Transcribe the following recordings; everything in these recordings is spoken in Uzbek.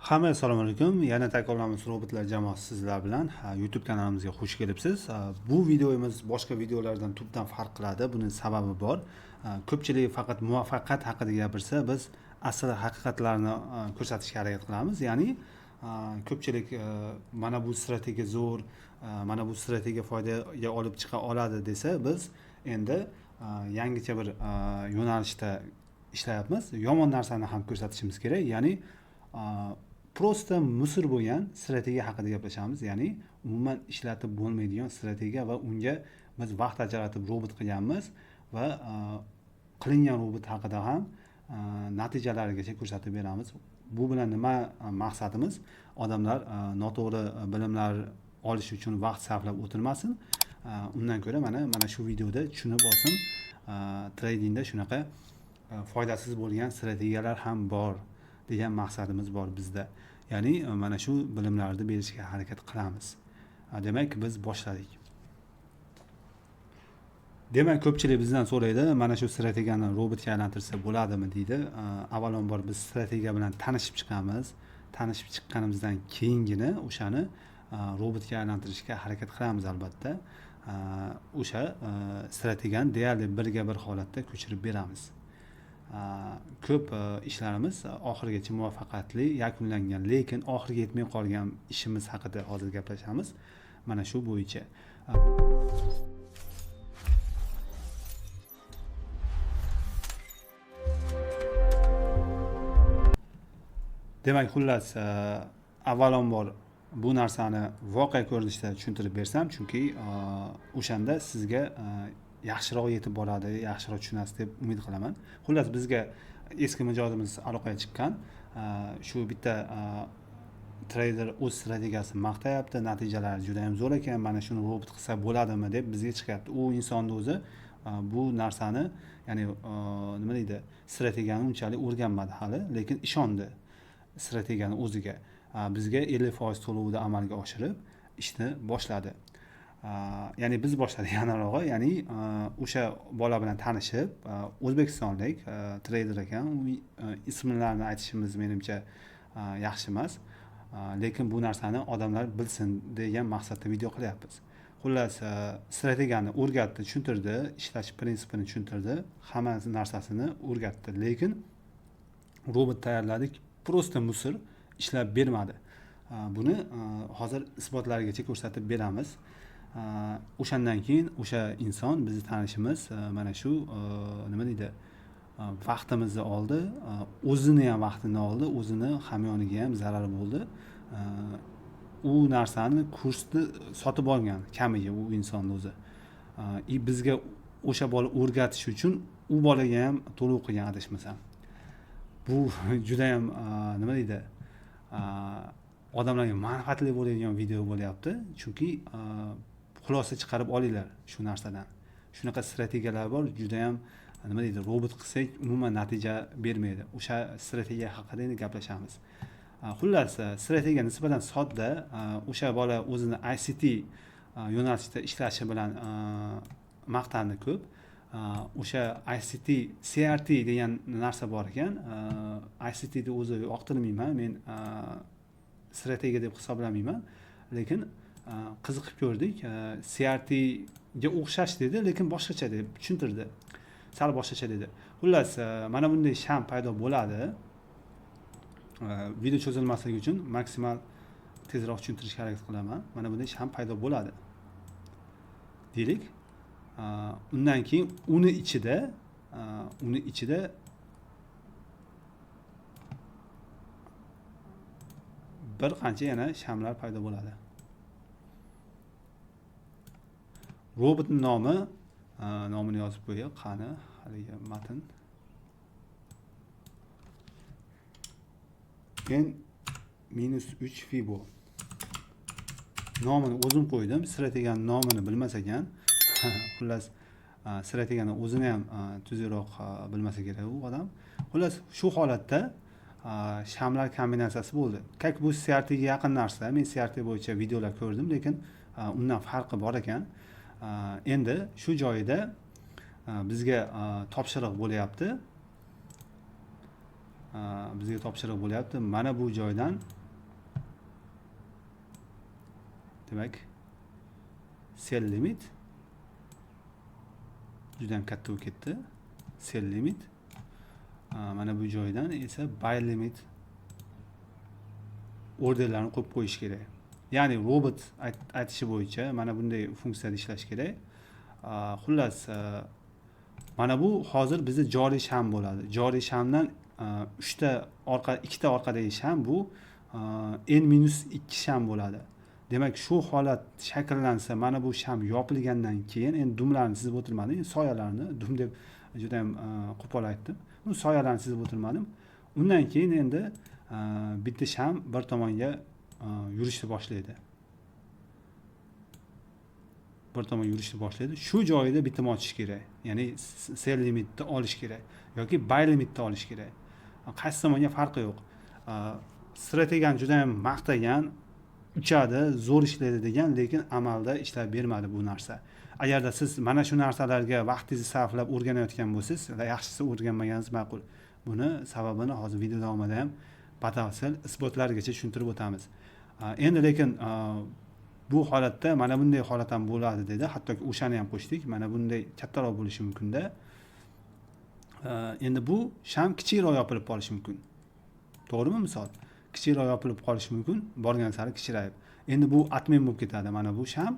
Hammaga assalomu alaykum. Yana takrorlaymiz, robotlar jamoasi sizlar bilan. YouTube kanalimizga xush kelibsiz. Bu videomiz boshqa videolardan tubdan farq qiladi. Buning sababi bor. Ko'pchilik faqat muvaffaqiyat haqida gapirsa, biz asl haqiqatlarni ko'rsatishga harakat qilamiz. Ya'ni ko'pchilik mana bu strategiya zo'r, mana bu strategiya foydaga olib chiqa oladi desa, biz endi yangicha bir yo'nalishda ishlayapmiz. Yomon narsani ham ko'rsatishimiz kerak. Ya'ni prosta musor bo'lgan strategiya haqida gaplashamiz. Ya'ni umuman ishlatib bo'lmaydigan strategiya va unga biz vaqt ajratib robot qilganmiz va qilingan robot haqida ham natijalarigacha ko'rsatib beramiz. Bu bilan nima maqsadimiz? Odamlar noto'g'ri bilimlar olish uchun vaqt sarflab o'tirmasin. Undan ko'ra mana shu videoda tushunib olsin. Tradingda shunaqa foydasiz bo'lgan strategiyalar ham bor degan maqsadimiz bor bizda. Ya'ni mana shu bilimlarni berishga harakat qilamiz. Demak, biz boshladik. Demak, ko'pchilik bizdan so'raydi, mana shu strategiyani robotga aylantirsa bo'ladimi deydi. Avvalambor biz strategiya bilan tanishib chiqamiz. Tanishib chiqqanimizdan keyingina o'shani robotga aylantirishga harakat qilamiz albatta. O'sha strategiyani deyarli birga bir holatda ko'chirib beramiz. Ko'p ishlarimiz oxirigacha muvaffaqiyatli yakunlangan, lekin oxiriga yetmay qolgan ishimiz haqida hozir gaplashamiz. Mana shu bo'yicha. Demak, xullas, avvalambor bu narsani voqea ko'rinishda tushuntirib bersam, chunki o'shanda sizga yaxshiroq yetib boradi, yaxshiroq tushunasiz deb umid qilaman. Xullas, bizga eski mijozimiz aloqaga chiqqan. Shu bitta treyder o'z strategiyasini maqtayapti, natijalari juda ham zo'r ekan, mana shuni robot qilsa bo'ladimi deb bizga chiqyapti. U insonni o'zi bu narsani, ya'ni nima deydi, strategiyani unchalik o'rganmadi hali, lekin ishondi strategiyani o'ziga. Bizga 50% to'lovni amalga oshirib ishni boshladi. Ya'ni biz boshladik aniqrog'i, ya'ni o'sha bola bilan tanishib, o'zbekistonlik treyder ekan, u ismlarini aytishimiz menimcha yaxshi emas, lekin bu narsani odamlar bilsin degan maqsadda video qilyapmiz. Xullas, strategiyani o'rgatdi, tushuntirdi, ishlash prinsipini tushuntirdi, hamma narsasini o'rgatdi, lekin robot tayyorladik, prosta musor ishlab bermadi. Buni hozir isbotlarigacha ko'rsatib beramiz. O'shandan keyin o'sha inson, bizni tanishimiz, mana shu nima deydi, vaqtimizni oldi, o'zini ham vaqtini oldi, o'zini hamyoniga ham zarar bo'ldi. U narsani kursni sotib olgan kamiga u insonni o'zi. Bizga o'sha bola o'rgatish uchun u bolaga ham to'lov qilgan adashmasam. Bu juda ham nima deydi, odamlarga manfaatli bo'ladigan video bo'lyapti, chunki xulosa chiqarib olinglar shu narsadan. Shunaqa strategiyalar bor, juda ham nima deydi, robot qilsak umuman natija bermaydi. O'sha strategiya haqida endi gaplashamiz. Xullas, strategiya nisbatan sodda. O'sha bola o'zini ICT yo'nalishida ishlashi bilan maqtandi ko'p. O'sha ICT, CRT degan narsa bor ekan. ICTni o'zi yoqtirmayman, men strategiya deb hisoblamayman, lekin qiziqib ko'rdik. CRT ga o'xshash dedi, lekin boshqacha deb tushuntirdi. Sal boshqacha dedi. Xullas, mana bunday sham paydo bo'ladi. Video cho'zilmasligi uchun maksimal tezroq tushuntirishga harakat qilaman. Mana bunday sham paydo bo'ladi. Deylik. Undan keyin uni ichida bir qancha yana shamlar paydo bo'ladi. Robotning nomi, nomini yozib qo'yay, qani haligi matn. N-3 Fibo. Nomini o'zim qo'ydim, strategiyaning nomini bilmas ekan. Xullas, strategiyani o'zini ham tuzukroq bilmasa kerak u odam. Xullas, shu holatda shamlar kombinatsiyasi bo'ldi. Kak bu CRT ga yaqin narsa. Men CRT bo'yicha videolar ko'rdim, lekin undan farqi bor ekan. Endi shu joyida bizga topshiriq bo'lyapti. Bizga topshiriq bo'lyapti. Mana bu joydan Demak, sell limit juda ham katta bo'lib ketdi. Sell limit mana bu joydan esa buy limit orderlarni qo'yib qo'yish kerak. Ya'ni robot aytishi bo'yicha mana bunday funksiyada ishlash kerak. Xullas, mana bu hozir bizda joriy sham bo'ladi. Joriy shamdan 3ta orqa, 2ta orqadagi sham bu n-2 sham bo'ladi. Demak, shu holat shakllansa, mana bu sham yopilgandan keyin, endi dumlarni chizib o'tirmadim, soyalarni dum deb juda ham qo'pol aytdim. Bu soyalarni chizib o'tirmadim. Undan keyin endi bitta sham bir tomonga yurishni boshlaydi. Bir tomonga yurishni boshlaydi. Shu joyida bitim ochish kerak. Ya'ni sell limitni olish kerak yoki buy limitni olish kerak. Qaysi tomonga farqi yo'q. Strategiyani juda ham maqtagan, uchadi, zo'r ishlaydi degan, lekin amalda ishlab bermadi bu narsa. Agarda siz mana shu narsalarga vaqtingizni sarflab o'rganayotgan bo'lsangiz, yaxshisi o'rganmaganingiz ma'qul. Buni sababini hozir video davomida ham batafsil isbotlargacha tushuntirib o'tamiz. Endi lekin bu holatda mana bunday holat ham bo'ladi dedi. Hattoki o'shani ham qo'shdik. Mana bunday kattaroq bo'lishi mumkinda. Endi bu sham kichikroq yopilib qolishi mumkin. To'g'rimi misol? Kichikroq yopilib qolishi mumkin, borgan sari kichrayib. Endi bu atmen bo'lib ketadi. Mana bu sham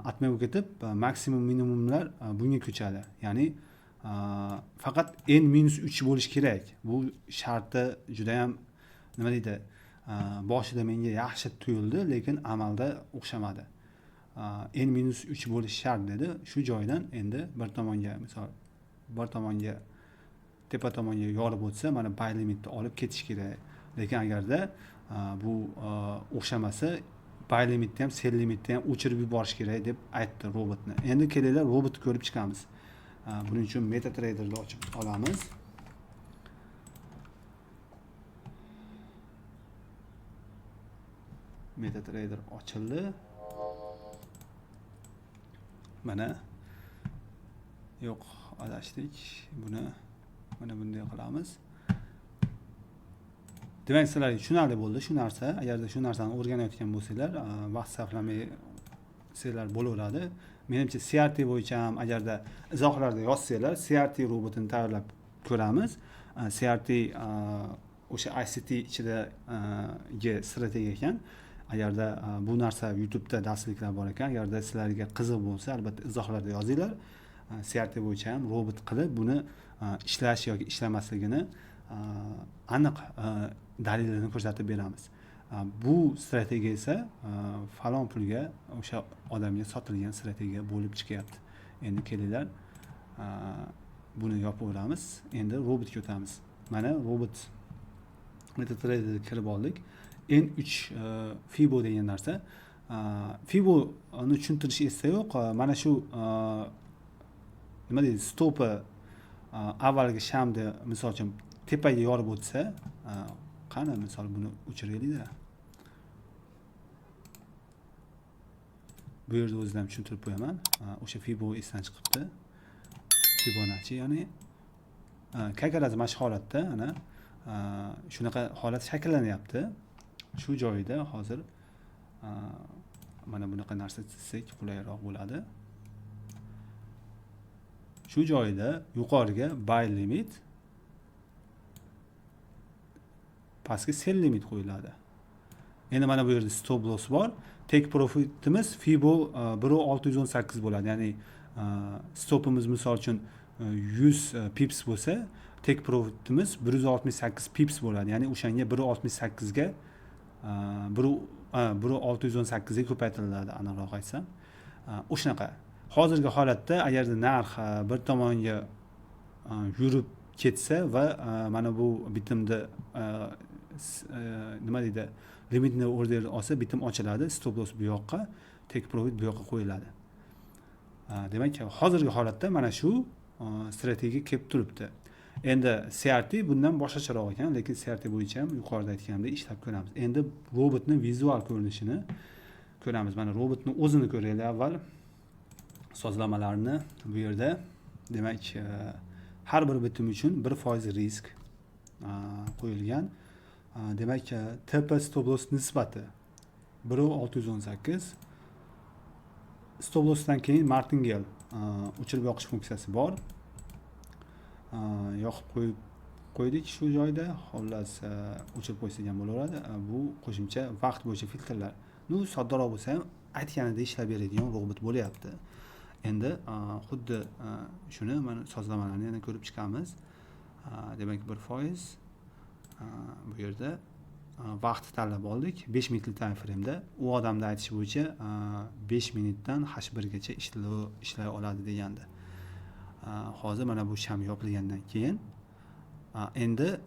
atmen bo'lib ketib, maksimum minimumlar bunga ko'chadi. Ya'ni faqat n-3 bo'lishi kerak. Bu sharti juda ham nima deydi? Boshida menga yaxshi tuyuldi, lekin amalda o'xshamadi. N-3 bo'lishi shart dedi. Shu joydan endi bir tomonga, misol, bir tomonga, tepa tomonga yorib o'tsa, mana buy limitni olib ketish kerak. Lekin agarda bu o'xshamasa, buy limitni ham, sell limitni ham o'chirib yuborish kerak deb aytdi robotni. Endi kelinglar robotni ko'rib chiqamiz. Buning uchun MetaTraderni ochib olamiz. MetaTrader ochildi. Mana yo'q, adashdik. Buni mana bunday qilamiz. Demak, sizlarga tushunarli bo'ldi shu narsa. Agarda shu narsani o'rganayotgan bo'lsanglar, vaqt sarflamay sizlar bo'laveradi. Menimcha CRT bo'yicha ham agarda izohlarda yozsanglar, CRT robotini tayyorlab ko'ramiz. CRT o'sha ICT ichidagi strategiya ekan. Agarda bu narsa YouTube'da darsliklar bor ekan, agarda sizlarga qiziq bo'lsa, albatta izohlarda yozinglar. CRT bo'yicha ham robot qilib buni ishlash yoki ishlamasligini aniq dalilini ko'rsatib beramiz. Bu strategiya esa falon pulga o'sha odamga sotilgan strategiya bo'lib chiqyapti. Endi kelinglar, buni yopaveramiz. Endi robotga o'tamiz. Mana robot MetaTraderga kirib oldik. N3 Fibo degan narsa. Fiboni tushuntirish esda yo'q. Mana shu nima deydi, stopi avvalgi shamni misol uchun tepaga yorib o'tsa, qani misol buni o'chiraylik-da. Bu yerda o'zidan ham tushuntirib qo'yaman. O'sha Fibo esdan chiqibdi. Fibonacci, ya'ni kakarasi mana shu holatda, ana shunaqa holat shakllanyapti. Shu joyida hozir mana bunaqa narsa chizsak qulayroq bo'ladi. Shu joyida yuqoriga buy limit, pastga sell limit qo'yiladi. Endi mana bu yerda stop loss bor. Take profitimiz Fibo 1.618 bo'ladi. Ya'ni stopimiz misol uchun 100 pips bo'lsa, take profitimiz 168 pips bo'ladi. Ya'ni o'shanga 1.68 ga 1.618 ga ko'paytiriladi, aniqroq aytsam. O'shanaqa. Hozirgi holatda agarda narx bir tomonga yurib ketsa va mana bu bitimni nima deydi, limitni order olsa, bitim ochiladi, stop loss bu yoqqa, take profit bu yoqqa qo'yiladi. Demak, hozirgi holatda mana shu strategiya kelib turibdi. Endi CRT bundan boshqacharoq ekan, lekin CRT bo'yicha ham yuqorida aytganimdek ishlab ko'ramiz. Endi robotni vizual ko'rinishini ko'ramiz. Mana robotni o'zini ko'raylik avval. Sozlamalarni bu yerda, demak, har bir bitim uchun 1% risk qo'yilgan. Demak, TP stop loss nisbati 1.618. Stop lossdan keyin martingale o'chirib yoqish funksiyasi bor. Yoqib qo'yib qo'ydik shu joyda. Xullas, o'chirib qo'ysak ham bo'laveradi. Bu qo'shimcha vaqt bo'yicha filtrlar. Nu, soddaroq bo'lsa ham aytganida ishlab beradigan robot bo'lyapti. Endi xuddi shuni mana sozlamalarni yana ko'rib chiqamiz. Demak, 1% bu yerda vaqt tanlab oldik. 5 minutlik time frame'da. U odamda aytishi bo'yicha 5 minutdan H1 gacha ishlay oladi degandi. Hozir mana bu sham yopilgandan keyin endi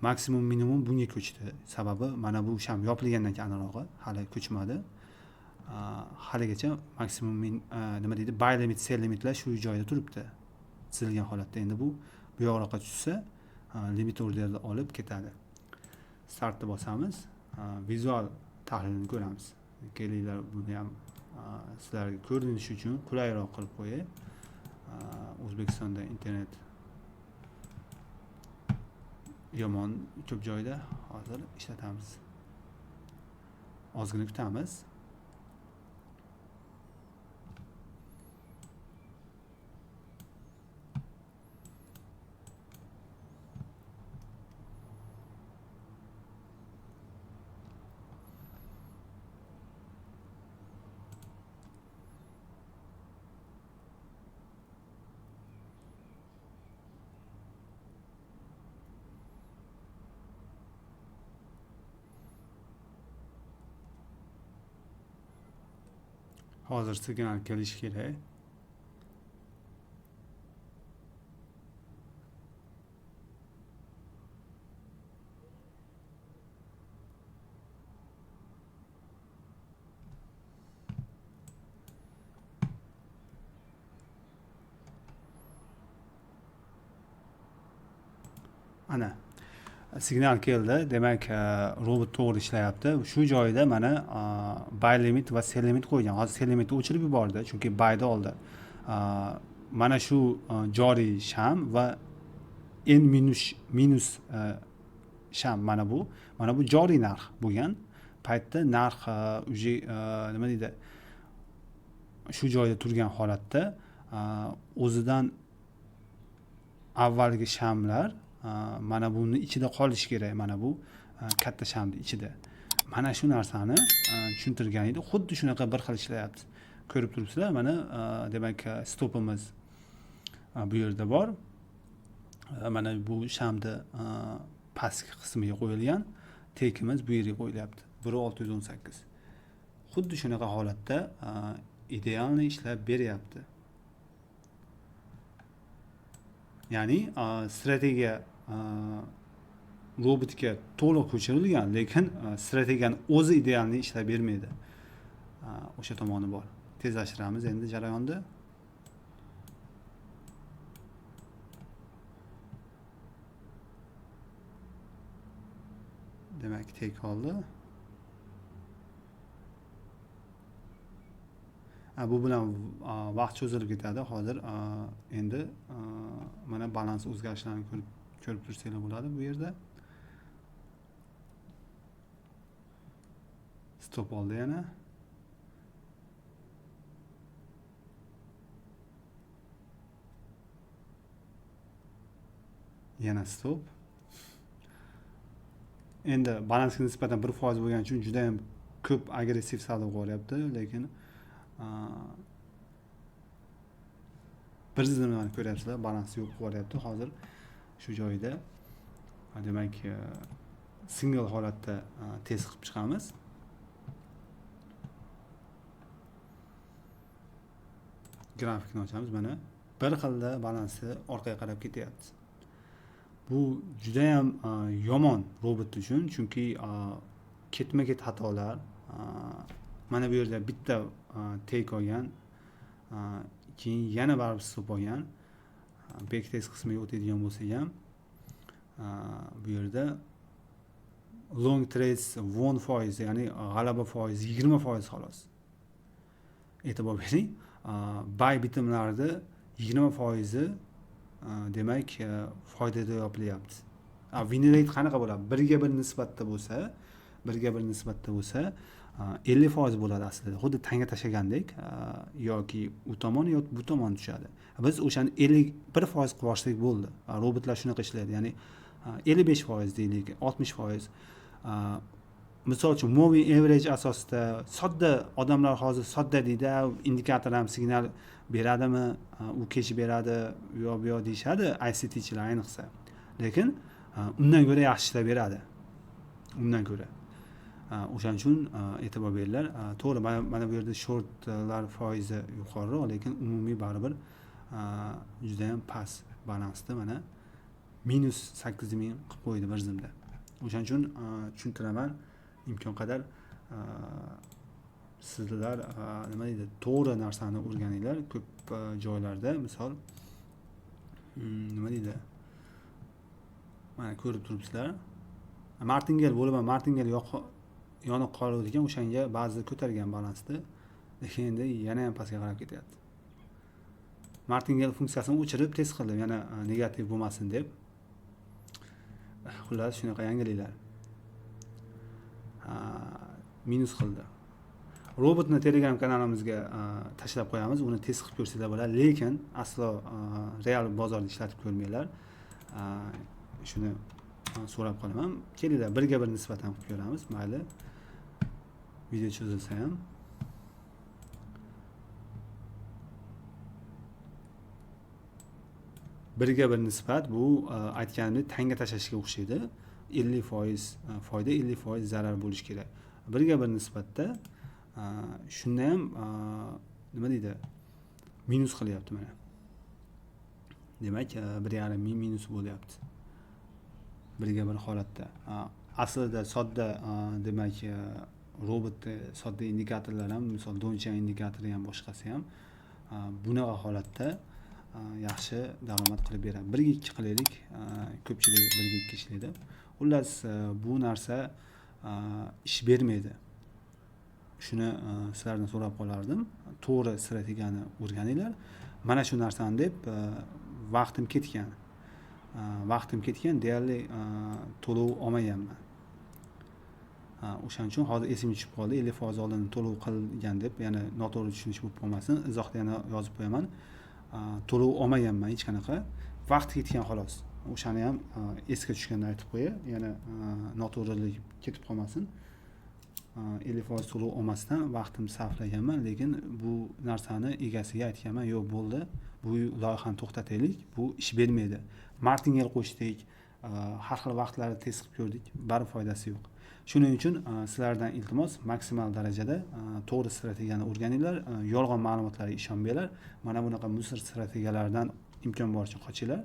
maksimum minimum bunga ko'chdi. Sababi mana bu sham yopilgandan keyin anarog'i hali ko'chmadi. Haligacha maksimum nima deydi, buy limit, sell limitlar shu joyda turibdi. Chizilgan holatda. Endi bu yoqroqqa tushsa, limit orderni olib ketadi. Startni bosamiz, vizual tahlilini ko'ramiz. Kelinglar, buni ham sizlarga ko'rinishi uchun qulayroq qilib qo'yay. O'zbekistonda internet yomon ko'p joyda, hozir ishlatamiz. Ozgina kutamiz. Hozir signal kelishi kerak. Ana signal keldi. Demak, robot to'g'ri ishlayapti. Shu joyda mana buy limit va sell limit qo'ygan. Hozir sell limitni o'chirib yubordi, chunki buyni oldi. Mana shu joriy sham va n minus sham mana bu. Mana bu joriy narx bo'lgan paytda narx уже nima deydi, shu joyda turgan holatda o'zidan avvalgi shamlar mana buni ichida qolishi kerak, mana bu katta shamning ichida. Mana shu narsani tushuntirgan edi. Xuddi shunaqa bir xil ishlayapti. Ko'rib turibsizlar, mana demak stopimiz bu yerda bor. Mana bu shamni pastki qismiga qo'yilgan, tekimiz bu yerga qo'yilyapti. 1.618. Xuddi shunaqa holatda idealni ishlab beryapti. Ya'ni strategiya robotga to'liq ko'chirilgan, lekin strategiyani o'zi idealni ishlab bermaydi. O'sha tomoni bor. Tezlashtiramiz endi jarayonni. Demak, tek oldi. Bu bilan vaqt cho'zilib ketadi. Hozir endi mana balans o'zgarishlarini ko'rib tursanglar bo'ladi bu yerda. Stop oldi yana. Yana stop. Endi balansga nisbatan 1% bo'lgani uchun juda ham ko'p agressiv savdo qilyapti, lekin bir zimdan ko'ryapsizlar, balans yo'q qilyapti hozir shu joyda. Demak, single holatda test qilib chiqamiz. Grafikni ochamiz, mana bir xilda balansi orqaga qarab ketyapti. Bu juda ham yomon robot uchun, chunki ketma-ket xatolar. Mana bu yerda bitta take olgan, keyin yana baribir stop olgan. Backtest qismiga o'tadigan bo'lsak ham, bu yerda long trades 10%, ya'ni g'alaba foizi 20% xolos. E'tibor bering, buy bitimlarida 20% demak foydada yopilyapti. Win rate qanaqa bo'ladi? 1ga 1 nisbatda bo'lsa, Birga bir nisbatda bo'lsa 50% bo'ladi aslida. Xuddi tanga tashlagandek yoki u tomon yoki bu tomon tushadi. Biz o'shani 51% qilib olsak bo'ldi. Robotlar shunaqa ishlaydi. Ya'ni 55% deylik, 60%. Misol uchun moving average asosida sodda odamlar hozir sodda deydi, indikator ham signal beradimi, u kech beradi, u yoq bu yoq deyishadi ICTchilar ayniqsa. Lekin undan ko'ra yaxshi ishlab beradi. Undan ko'ra. O'shaning uchun e'tibor beringlar. To'g'ri, mana bu yerda shortlar foizi yuqoriroq, lekin umumiy baribir juda ham past balansda mana minus 8000 qilib qo'ydi bir zimda. O'shaning uchun tushuntiraman, imkon qadar sizlar nima deydi, to'g'ri narsani o'rganinglar. Ko'p joylarda misol nima deydi, mana ko'rib turibsizlar, martingale bo'lib, martingale yoniq qoladi ekan, o'shanga ba'zi ko'targan balansni, lekin endi yana ham pastga qarab ketyapti. Martingale funksiyasini o'chirib test qildim, yana negativ bo'lmasin deb. Xullas shunaqa yangiliklar. Minus qildi. Robotni Telegram kanalimizga tashlab qo'yamiz, uni test qilib ko'rsanglar bo'ladi, lekin aslo real bozorda ishlatib ko'rmanglar. Shuni so'rab qolaman. Kelinglar, birga bir nisbatan qilib ko'ramiz, mayli. Video cho'zilsa ham. Birga bir nisbat bu aytganimdek tanga tashlashga o'xshaydi. 50% foyda, 50% zarar bo'lishi kerak. Birga bir nisbatda shunda ham nima deydi, minus qilyapti mana. Demak, 1,5 ming minus bo'lyapti. Birga bir holatda. Aslida sodda demak robot sodda indikatorlar ham, misol Donchian indikatori ham, boshqasi ham bunaqa holatda yaxshi daromad qilib beradi. 1 ga 2 qilaylik, ko'pchilik 1 ga 2 ishlaydi. Xullas bu narsa ish bermaydi. Shuni sizlardan so'rab qolardim. To'g'ri strategiyani o'rganinglar. Mana shu narsani deb vaqtim ketgan. Vaqtim ketgan, deyarli to'lov olmaganman. O'shaning uchun hozir esimga tushib qoldi, 50% oldin to'lov qilgan deb, yana noto'g'ri tushunish bo'lib qolmasin, izohda yana yozib qo'yaman. To'lov olmaganman hech qanaqa. Vaqt ketgan xolos. O'shani ham esga tushganda aytib qo'yay, yana noto'g'rilik ketib qolmasin. 50% to'lov olmasdan vaqtimni sarflaganman, lekin bu narsani egasiga aytganman, yo'q bo'ldi, bu loyihani to'xtataylik, bu ish bermaydi. Martingale qo'shdik, har xil vaqtlarda test qilib ko'rdik, bari foydasi yo'q. Shuning uchun sizlardan iltimos, maksimal darajada to'g'ri strategiyani o'rganinglar, yolg'on ma'lumotlarga ishonmanglar. Mana bunaqa musor strategiyalardan imkon boricha qochinglar.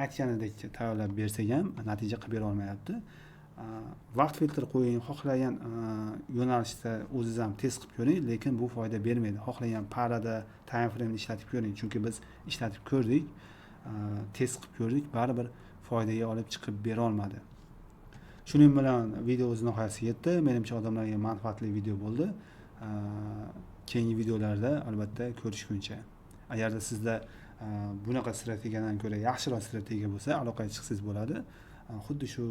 Aytganidek tayyorlab bersak ham natija qilib bera olmayapti. Vaqt filtr qo'ying, xohlagan yo'nalishda o'zingiz ham test qilib ko'ring, lekin bu foyda bermaydi. Xohlagan parada time frame ishlatib ko'ring, chunki biz ishlatib ko'rdik, test qilib ko'rdik, baribir foydaga olib chiqib bera olmadi. Shuning bilan video o'z nihoyasiga yetdi. Menimcha odamlarga manfaatli video bo'ldi. Keyingi videolarda albatta ko'rishguncha. Agarda sizda bunaqa strategiyadan ko'ra yaxshiroq strategiya bo'lsa, aloqaga chiqsangiz bo'ladi. Xuddi shu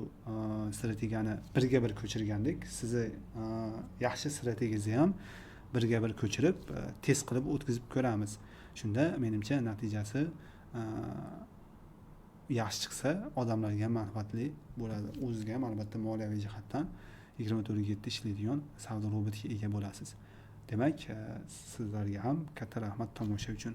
strategiyani birga bir ko'chirgandek, sizni yaxshi strategiyangizni ham birga bir ko'chirib, test qilib o'tkazib ko'ramiz. Shunda menimcha natijasi yaxshi chiqsa, odamlarga ham manfaatli bo'ladi. O'zizga ham albatta moliyaviy jihatdan 24/7 ishlaydigan savdo robotiga ega bo'lasiz. Demak, sizlarga ham katta rahmat tomosha uchun.